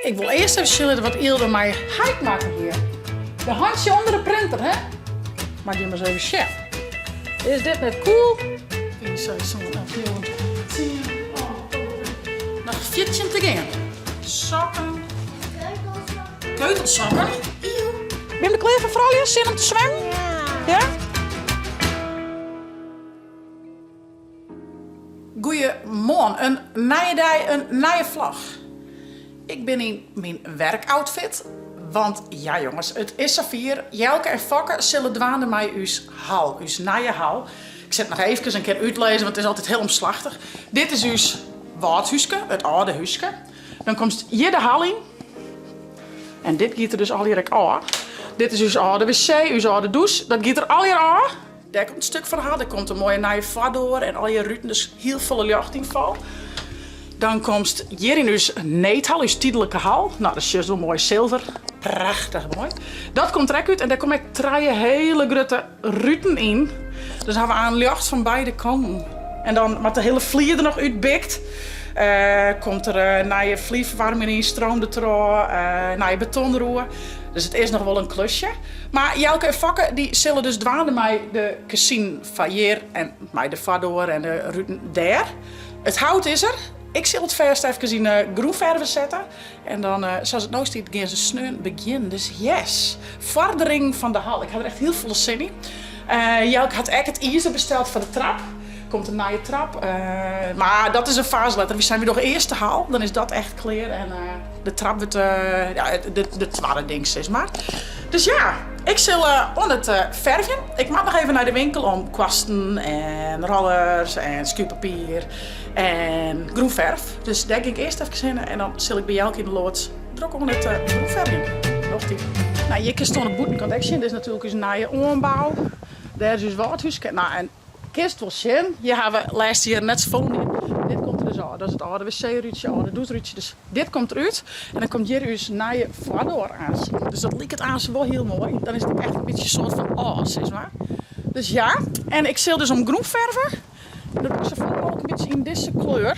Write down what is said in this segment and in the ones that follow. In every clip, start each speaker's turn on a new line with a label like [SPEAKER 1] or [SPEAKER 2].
[SPEAKER 1] Ik wol earst even sjen litte wat Ylda mei heit makke hie. De hantsje ûnder de printer, hè? Moat jim ris even sjen. Is dit net cool? 5, 6, 7, 8, 9, 10, 11, 12, noch 14 te gean. Sokken. Keutelsokken. Binne der klear foar froulju? Sin om te swimmen? Ja. Ja? Goeiemoarn, in nije dei, in nije vlog. Ik bin yn myn werkoutfit, want ja jonges, it is safier. Jelke en Fokke sille dwaande mei ús hal, ús nije hal. Ik sil it noch eefkes in kear útlizzen, want it is altyd hiel omslachtich. Dit is ús wâldhúske, it âlde húske. Dan komst hjir de hal yn. En dit giet der dus allegear ek ôf. Dit is ús âlde wc, ús âlde dûs. Dat giet der allegear ôf. Dêr komt in stuk fan de hal. Der komt in moaie nije foardoar en allegear ruten, dus hiel folle ljochtynfal. Dan komst hjir yn ús needhal, ús tydlike hal. No, dat sjochst wol moai silver. Prachtich moai. Dat komt der ek út en dêr komme ek trije hele grutte ruten yn. Dus hawwe we aan ljocht fan beide kanten. En dan moat de hele flier der noch útbikt. Komt der nije flierferwaarming yn, stroom dertroch, nije beton deroer. Dus it is noch wol in klusje. Mar Jelke en Fokke dy sille dus dwaande mei de kezinen foar hjir en mei de foardoar en de ruten dêr. It hout is der. Ik sil it fêst efkes yn de grûnferve sette. En dan, sa's it no stiet, gean se sneon begjinnen. Dus yes! Foardering fan de hal. Ik ha der echt hiel folle sin yn. Jelke hat ek it izer besteld foar de trap. Komt in nije trap. Mar dat is in faze letter. Wy seinen, wy dogge earst de hal, dan is dat echt klear. En de trap wurdt ja, de twadde ding sis mar. Dus ja, ik sil oan it fervjen. Ik moat noch even nei de winkel om kwasten en rollers en schuurpapier en grûnferf. Dus dêr gean ik earst efkes hinne en dan sil ik by Jelke yn de loads drok oan it grûnfervjen. Noch tiid. Nou, hjir kinst oan de bûtenkant ek sjen. Dit is natuerlik ús nije oanbou. Dêr is ús wâldhúske. Nou, en Kinst wol sjen, hjir ha we lêste jierren net safolle dien. Dit komt der dus ôf. Dat is it âlde wc-rútsje, âlde dûsrútsje. Dus dit komt derút. En dan komt hjir ús nije foardoar aanst. Dus dat liket aanst wol hiel moai. Dan is it ek echt in bytsje soart fan âld, sis mar. Dus ja, en ik sil dus om grûn ferve. En dat doe ik safolle mooglik in bytsje yn dizze kleur.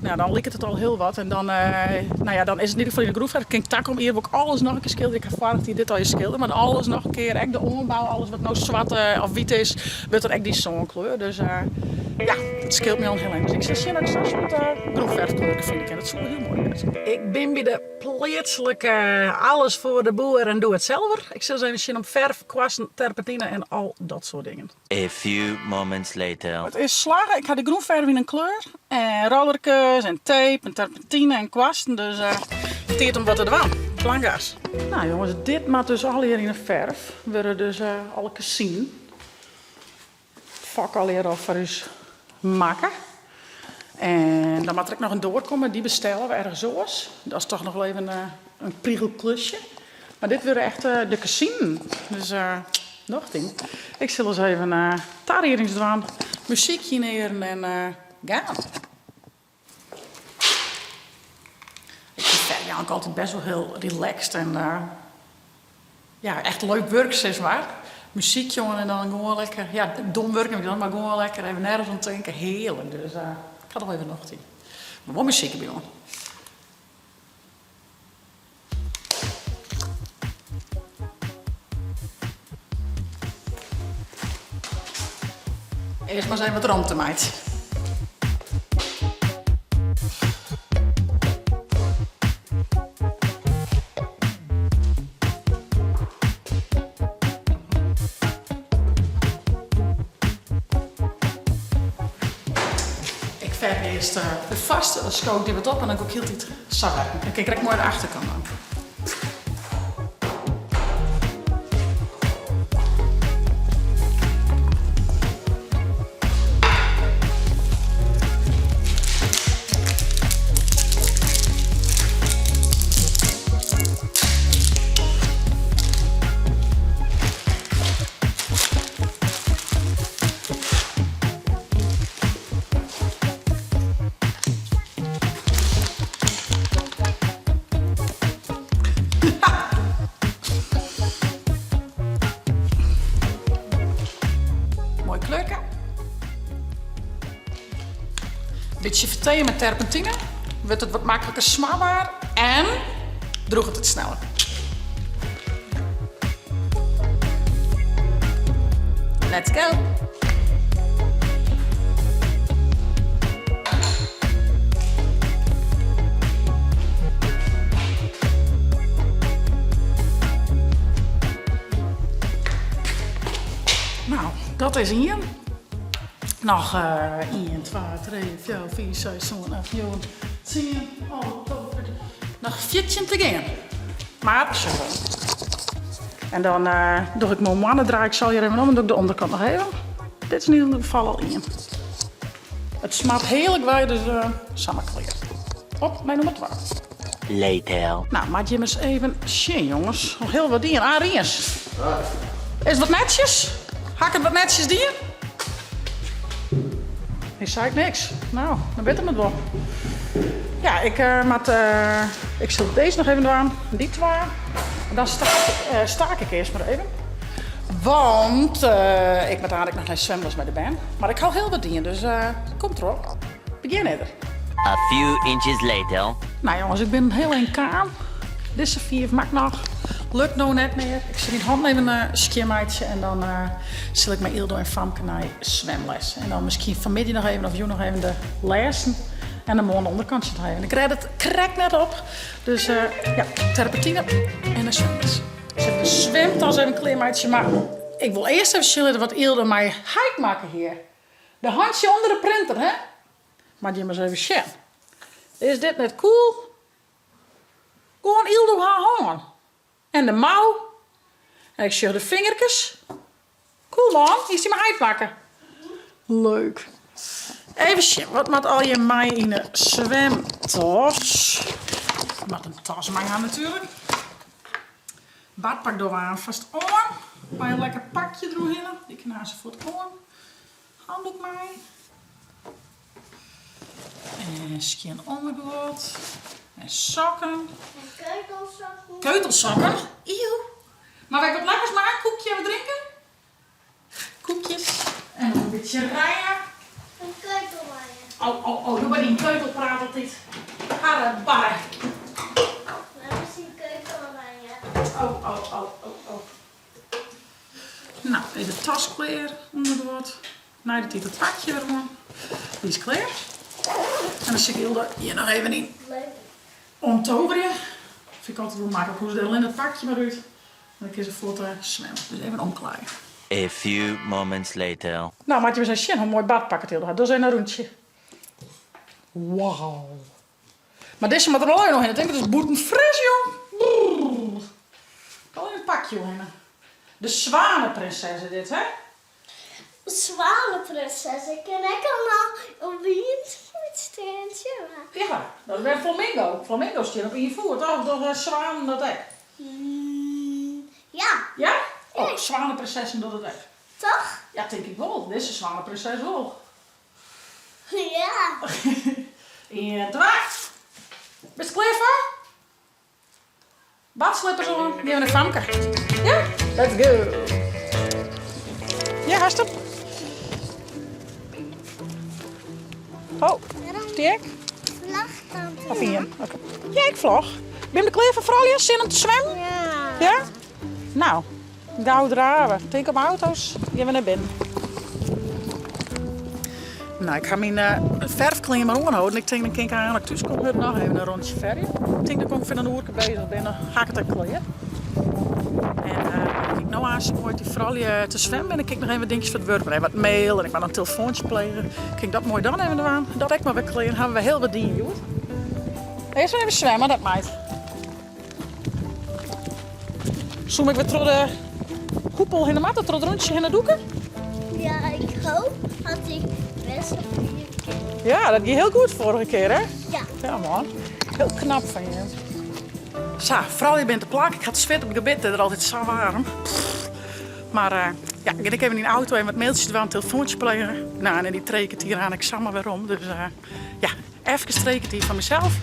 [SPEAKER 1] Nou, dan liket it al hiel wat. En dan, nou ja, dan is it yn ieder gefal yn de grûnferve. Kin ik takom jier wol ik alles noch in kear skilderje. Ik ha foarich jier dit allegear skildere, mar alles noch in kear, ek de oanbou, alles wat no swart of wyt is, wurdt dan ek dy sânkleur. Dus ja, dat skeelt my al in hiel ein. Dus ik sil sjen dat ik sa'n soart grûnferfkleurke fine kin. Dat soe wol hiel moai wêze. Ik bin by de pleatslike alles foar de boer en doe it selver. Ik sil ris even sjen om ferf, kwasten, terpentine en al dat soart dingen.
[SPEAKER 2] A few moments later.
[SPEAKER 1] It is slagge, ik ha de grûnferf yn in kleur en rollerkes en tape en terpentine en kwasten, dus tiid om wat te dwaan. Plangas. Nou jonges, dit moat dus allegear yn 'e ferf, wurde dus alle kezinen. Fokke allegear al foar ús makke. En dan moat der ek noch in doar komme, dy bestelle we ergens oars. Dat is toch noch wol even in prigelklusje. Mar dit wurde echt de kezinen. Dus noch ding. Ik sil ris even tariedings dwaan, muzykje yn 'e earen en gaan. Ik fyn ferve ek altyd best wol hiel relaxed en ja, echt leuk wurk sis mar. Muzykje oan en dan gewoan lekker, ja, dom wurk neam ik dat, mar gewoan lekker even nergens oan tinke. Hearlik, dus ik ha der wol even nocht yn. Mar wol muzyk derby oan. Earst mar ris even wat romte meitsje. Ik ferve earst de foarste, dan sko ik dy wat op en dan gean ik hieltyd sa werken. Dan kin ik krekt moai de achterkant dwaan. Moai kleurke. Bytsje fertinne mei terpentine. Wurdt it wat makliker smarbaar. En drûget it sneller. Let's go! Nou, dat is ien. Noch ien, twa, trije, fjouwer, fiif, seis, sân, acht, njoggen, tsien, alve, 12, 13. Noch 14 te gean. Mar sjoch wol. En dan doch ik moarn moarn, draai ik se allegear even om en doe ik de ûnderkant noch even. Dit is yn ieder gefal al ien. It smart hearlik wei, dus samar klear. Op nei nûmer twa.
[SPEAKER 2] Later.
[SPEAKER 1] Nou, moat jim ris even sjen, jonges. Al hiel wat dien. Ah, Riens. Is it wat netsjes? Ha ik it wat netsjes dien? Hy seit niks. Nou, dan wit him it wol. Ja, ik uh, moat, uh, ik sil dizze noch even dwaan. Dy twa. En dan staak ik, uh, staak ik earst mar even. Want uh, ik moat eigentlik noch nei swimles mei de bern. Mar ik ha al hiel wat dien, dus uh, komt troch. Begjin earder.
[SPEAKER 2] A few inches later.
[SPEAKER 1] Nou jongens, ik bin hiel ein kaam. Dizze fiif moat ik noch. Lukt no net mear. Ik sil myn hannen even uh, skjinmeitsje en dan uh, sil ik mei Ildo en Famke nei swimles. En dan miskien fanmiddei noch even of jûn noch even de lêsten. En dan moarn de ûnderkantsje noch even. Ik rêd it krekt net op. Dus uh, ja, terpentine en in swimles. Ik sil de swimtas even klearmeitsje, mar ik wol earst even sjen litte wat Ildo mei heit makke hie. De hantsje ûnder de printer, hè? Moat jim ris even sjen. Is dit net cool? Gewoan Ildo har hân. En de mou. En ik sjoch de fingerkes. Cool man, hiest dy mei heit makke. Leuk. Even sjen, wat moat allegear mei yn de swimtas? Moat in tas mei ha natuerlik. Badpak dogge we aanvast oan. Mei in lekker pakje deroerhinne. Dy kin aanst fuort oan. Handdoek mei. En skjin ûnderguod. En sokken.
[SPEAKER 3] En keutelsokken.
[SPEAKER 1] Keutelsokken? Eeuw. Mar wy wat lekkers mei, koekje en wat drinken? Koekjes. En in bytsje rije.
[SPEAKER 3] Een keutelrije.
[SPEAKER 1] Oh, oh, oh, doe mar dyn keutelpraat altyd. Harre, barre.
[SPEAKER 3] Waar is die keutelrije?
[SPEAKER 1] Oh, oh, oh, oh, oh. Nou, is de tas klear, ûnderguod. Nei de tiid it pakje wer oan. Dy is klear. En dan sil ik Ildo hjir noch even yn omtoverje. Fyn ik altyd wol maklik. Hoege se der allinne it pakje mar út. Dan kin se fuort swimme. Dus even omklaaie.
[SPEAKER 2] A few moments later.
[SPEAKER 1] Nou, moatte we ris even sjen hoe moai badpak it Ildo hat. Doch ris even in rûntsje. Wow. Mar dizze moat der al even oerhinne. Tink, it is bûten fris, jong. Brrr. Al yn it pakje oerhinne. De Zwanenprinses is dit, hè?
[SPEAKER 3] Zwanenprinses, ik kin ek al noch op ien foet stean, sjoch mar.
[SPEAKER 1] Ja, dat is wer flamingo. Flamingo's stean op ien foet, of dogge swanen dat ek?
[SPEAKER 3] Ja.
[SPEAKER 1] Ja? Oh, zwanenprinsessen dogge dat ek.
[SPEAKER 3] Toch?
[SPEAKER 1] Ja, tink ik wol. Dizze zwanenprinses wol.
[SPEAKER 3] Ja.
[SPEAKER 1] Ien, twa. Bist klear foar? Badslippers oan, gean we nei Famke. Ja? Let's go. Ja, hast him? Oh, dy ek?
[SPEAKER 3] Vlog tante.
[SPEAKER 1] Of ien? Oké. Ja, ik vlog. Bin je der klear foar froulju? Sin om te swimmen?
[SPEAKER 3] Ja.
[SPEAKER 1] Ja? Nou, Gau drave. Tink om auto's. Gean we nei binnen. Nou, ik ha myn ferfklean mar oanholden. Ik tink dan kin ik eigentlik thús komme hurd noch even in rûntsje ferje. Ik tink dat ik ûngefear in oerke bezich bin, dan ha ik it ek klear. En uh, ik no aanst moai dy froulju te swimmen en dan kin ik noch even wat dinkjes foar it wurk. Even wat mail en ik moat noch in telefoantsje plege. Kin ik dat moai dan even dwaan. Dat ek mar wer klear. Hawwe we hiel wat dien hjoed. Earst mar even swimme, dat meit. Soe ik wer troch de koepel hinne moatte, troch it rûntsje hinne dûke?
[SPEAKER 3] Ja, ik hoop dat ik best wel goede kin.
[SPEAKER 1] Ja, dat gie hiel goed foarige kear, hè?
[SPEAKER 3] Ja.
[SPEAKER 1] Ja, man. Hiel knap fan je. Sa, froulju binne te plak. Ik ha it swit op it gebit, it is der altyd sa waarm. Mar uh, ja, gean ik even yn de auto even wat mailtsjes dwaan, telefoantsje plege. Nou, en yn dy trije kertier ha ik samar werom. Dus uh, ja, Efkes trije kertier foar mysels.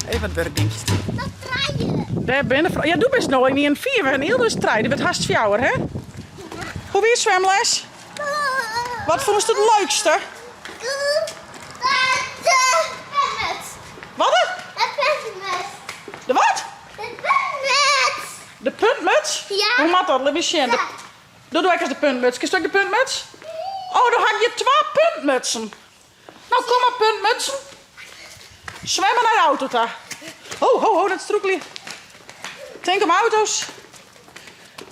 [SPEAKER 1] Even wat wurkdinkjes dwaan.
[SPEAKER 3] Noch trije.
[SPEAKER 1] Dêr binne de Ja, doe bist no yn ien fiif en Ildo is trije. Dy wurdt hast fjouwer, hè? Hoe wie swimles? Wat fûnst it leukste?
[SPEAKER 3] De
[SPEAKER 1] Wat?
[SPEAKER 3] Het pennemes.
[SPEAKER 1] De wat? De puntmuts?
[SPEAKER 3] Ja.
[SPEAKER 1] Hoe moat dat? Lit my sjen.
[SPEAKER 3] Ja.
[SPEAKER 1] Doe doe ek ris de puntmuts. Kinst ek de puntmuts? Oh, dan ha ik hjir twa puntmutsen. No kom mar puntmutsen. Swimme nei de auto ta. Ho, ho, ho, net strûkelje. Tink om auto's.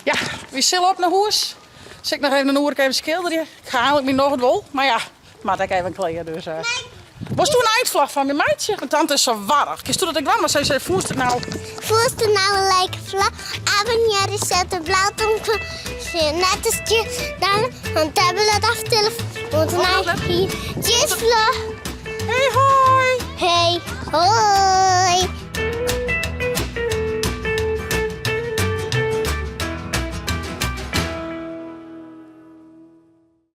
[SPEAKER 1] Ja, wy sille op nei hûs. Sil ik noch even in oerke even skilderje. Ik ha eigenlik myn nocht wol, mar ja, moat ek even klear dus. Eh. Wolst do in eindvlog fan my meitsje? Want tante is sa warch. Kinst do dat ek dwaan? Want sy sei, fûnst it nou...
[SPEAKER 3] Fûnst it nou in leuke vlog? Abonnearje, set de blauwe net te sturen, dan een tablet of telefoon. Want dan hier, tjus vlog.
[SPEAKER 1] Hey hoi!
[SPEAKER 3] Hey hoi!